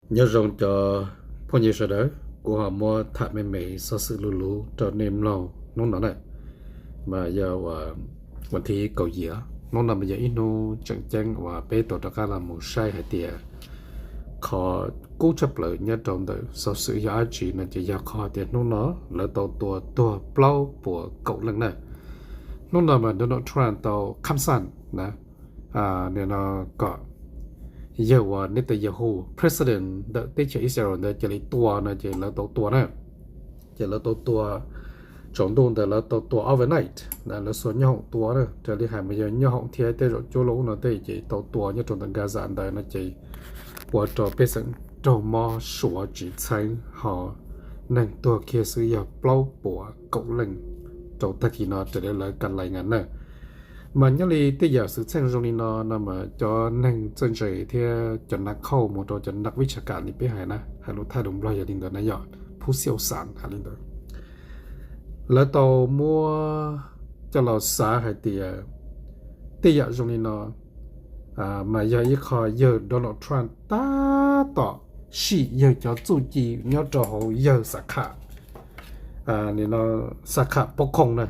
Nyob zoo cov phooj ywg sawv daws, kuv ho muab tham me me xov xwm luv luv rau nej mloog hnub no na. Mas yog uas, uas thib kaum yim, hnub no mas yog ib hnub tseem ceeb uas peb tau rov qab los mus saib hais tias qhov kub tshaj plaws nyob rau ntawm xov xwm yog dab tsi no ces yog qhov tias hnub no lawv tau tua tuag plaub puas kaum leej na. Hnub no mas Donald Trump tau kham xaj na, nim no kom yawg uas Netanyahu, president ntawm teb chaws Israel ntawd cia li tua no ces lawv tau tua na. Ces lawv tau tua, tsaus ntuj ntawd lawv tau tua overnight na, lawv xuas nyoob hoom tua na. Raws li hais mas yog nyoob hoom thiab tej zaum cuab lub no tej ces tau tua nyob rau ntawm Gaza ntawd no ces ua rau pej xeem raug mob suav tsis txheeb ho neeg tuag kiag xwb yog plaub puas kaum leej rau tag kis no raws li lawv ka lais ngas na. Mas nyob li tej yam xwm txheej zoo li no no mas cov neeg txawj ntse thiab cov nav khauj mus rau cov nav vib tshaj kam li peb hais na, hais lus Thaib lus Nplog yog li ntawd na, yog phub xiauj xas hais li ntawd. Lawv tau muab coj los xav hais tias tej yam zoo li no mas yog ib qho yawg Donald Trump tab tom sim yawg cov txuj ci nyob rau hauv yawg xav kham, nim no xav kham poob qhoos na.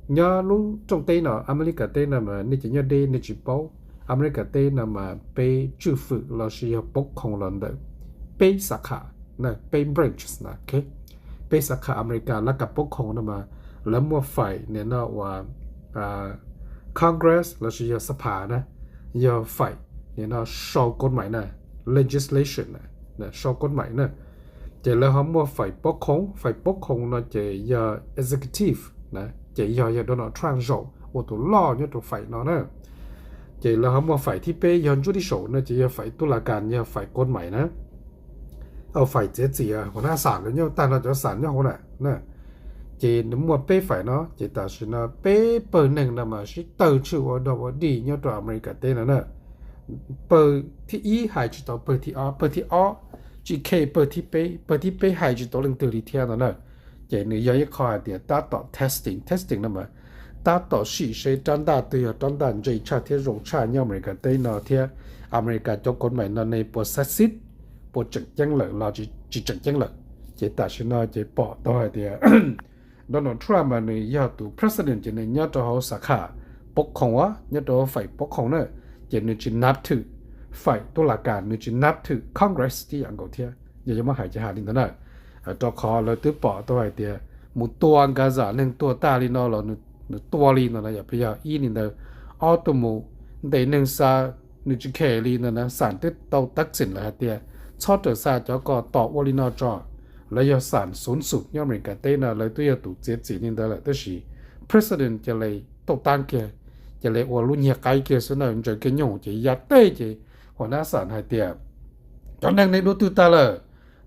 Nyob lub rooj teb no Amelikas teb no mas nej cov nyob deb nej tsis paub, Amelikas teb no mas peb tswj fwm lossis yog poob qhoos los ntawm peb xav kham, peb branches na. Peb xav kham Amelikas lawv kam poob qhoos no mas lawv muaj faim nim no uas Congress lossis yog xab phas na, yog faim nim no sau kod maim na, legislation, sau kod maim na. Ces lawv ho muaj faim poob qhoos, faim poob qhoos no ces yog executive na, ces yog yog Donald Trump zaum ua tus loj nyob rau faim no na. Ces lawv ho muaj faim thib peb yog ntsuj tib saum no ces yog faim tub las kas, yog faim kod maim na. Faim txiav txim, hua nab xam lawv nyob tag no cov xam nyob hauv na. Ces nws muaj peb faim no ces tam sim no peb pawg neeg no mas sib tawg tshwj ua dog ua dig nyob rau Amelikas teb no na. Pawg thib ib hais tsis tau pawg thib ob, pawg thib ob tsis khe pawg thib peb, pawg thib peb hais tsis tau leej twg li thiab no na. Ces nws yog ib qho hais tias tab tom testing, testing no mas tab tom sim seb rab ntaj twg yog rab ntaj ntse tshaj thiab zoo tshaj nyob Amelikas teb no thiab Amelikas cov kod maim no ne puas xav xib, puas tseem ceeb lawm los tsis tseem ceeb lawm. Ces tam sim no ces pom tau hais tias Donald Trump mas nws yog tus president ces nws nyob rau hauv xav kham poob qhoos, nyob rau hauv faim poob qhoos na. Ces nws tsis nab thwm faim tub las kas, nws tsis nab thwm Congress tib yam nkaus thiab, yog yuav muab hais ces hais li ntawd na. Rau qhov lawv twb pom tau hais tias mus tua Gaza neeg tuag tag li no los nws tua li no na, yog peb yog ib li ntawd. Ob tuaj mus ntes neeg xa, nws tsis khe li no na. Xam twb tau tab xim lawm hais tias txhob rawm xa cov ko tos ua li no tso. Lawv yog xam xov xwm nyob Amelikas teb no lawv twb yog tus txiav txim li ntawd lawm tab sis president cia li tauj tab kiag, cia li ua lub nyiag qaib kiag xwb na, ntsaws kiag nyoob hoom ces ya teb ces hua nab xam hais tias cov neeg ne dua twg tag lawm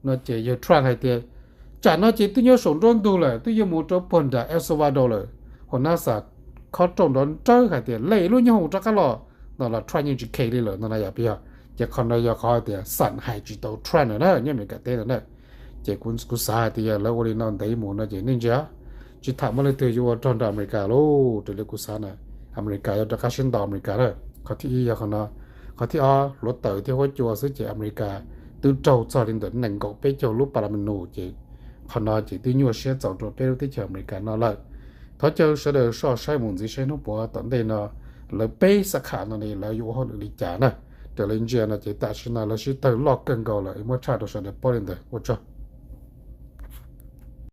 no ces yawg Trump hais tias tsam no ces twb nyob saum nruab ntug lawm, twb yuav mus rau puag nram El Salvador lawm. Hua nab xam khob rooj nrov nrawv hais tias lem lub nyoob hoom rov qab los no los Trump yeej tsis khe li lawm no na, yog peb yog. Ces qhov no yog qhov hais tias xam hais tsis tau Trump lawm na nyob Amelikas teb no na. Ces kuv xav hais tias yog lawv ua li no ntev mus no ces nej ntsia, tsis tham muaj leej twg yuav ua rog nrog Amelikas lauj. Raws li kuv xav na, Amelikas yuav rov qab sib ntaus Amelikas na. Qhov thib ib yog qhov no. Qhov thib ob, hluav taws thiab huab cua xwb ces Amelikas twb raug txog li ntawm nees nkaum peb caug lub pas las mes nus ces qhov no ces twb nyuaj siab txaus rau peb lub teb chaws Amelikas no lawm. Thov caw sawv daws soj saib mus ntxiv saib hnub puav tom ntej no lawv peb xab kham no ne lawv yuav ua hauj lwm li cas na. Raws li ntsia no ces tam sim no lawv sib tawg loj kawg nkaus lawm, muab tshaj rau sawv daws paub li ntawd, ua tsaug.